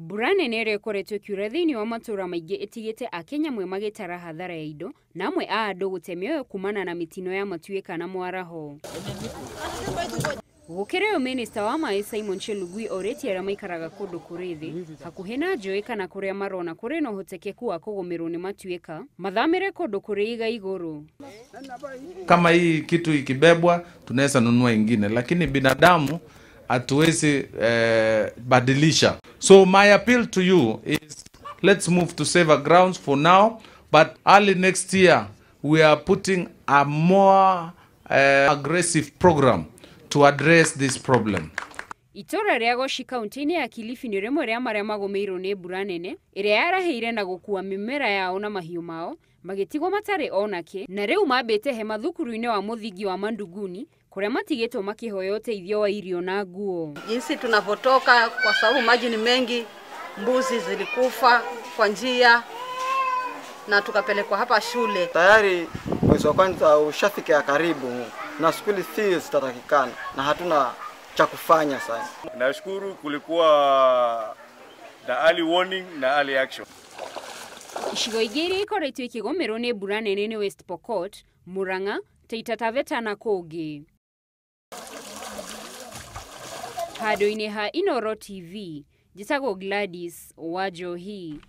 Mbura nene ĩrĩa ĩkoretwo ĩkiura thĩinĩ wa matũra maingĩ ĩtigĩte akenya amwe magĩtara hathara ya indo na amwe a andũ gũte mĩoyo kumana na mĩtino ya matuĩka na mwaraho. Gũkĩrĩ ũũ, minista wa maĩ Simon Chelugui orĩtie arĩa maikaraga kũndũ kũrĩ thĩ hakuhĩ na njũĩ kana kũrĩa marona kũrĩ na ũhotekeku wa kũgũmĩrwo nĩ matuĩka mathamĩre kũndũ kũrĩ iga igũrũ. Kama hii kitu ikibebwa tunaweza nunua ingine, lakini binadamu hatuwezi badilisha. So my appeal to you is let's move to safer grounds for now, but early next year we are putting a more aggressive program to address this problem. Itũra rĩa Goshi kaunti-inĩ ya Kilifi nĩ rĩmwe rĩa marĩa magũmĩirwo nĩ mbura nene ĩrĩa yarahĩire na gũkua mĩmera yao na mahiũ mao magĩtigwo matarĩ onakĩ, na rĩu mambĩte hema thukuru-inĩ wa mũthingi wa Manduguni kũrĩa matigĩtwo makĩhoya ũteithio wa irio na nguo. Jinsi tunavyotoka kwa sababu maji ni mengi, mbuzi zilikufa kwa njia na tukapelekwa hapa shule. Tayari mwezi wa kwanza ushafika karibu na school fees zitatakikana na hatuna cha kufanya sasa. Nashukuru kulikuwa na early warning na early action. Icigo ingĩ iria ikoretwo ikĩgũmĩrwo nĩ mbura nene nĩ West Pokot, Murang'a, Taita Taveta na kũngĩ. Handũ-inĩ ha Inooro TV, njĩtagwo Gladys Wanjohi.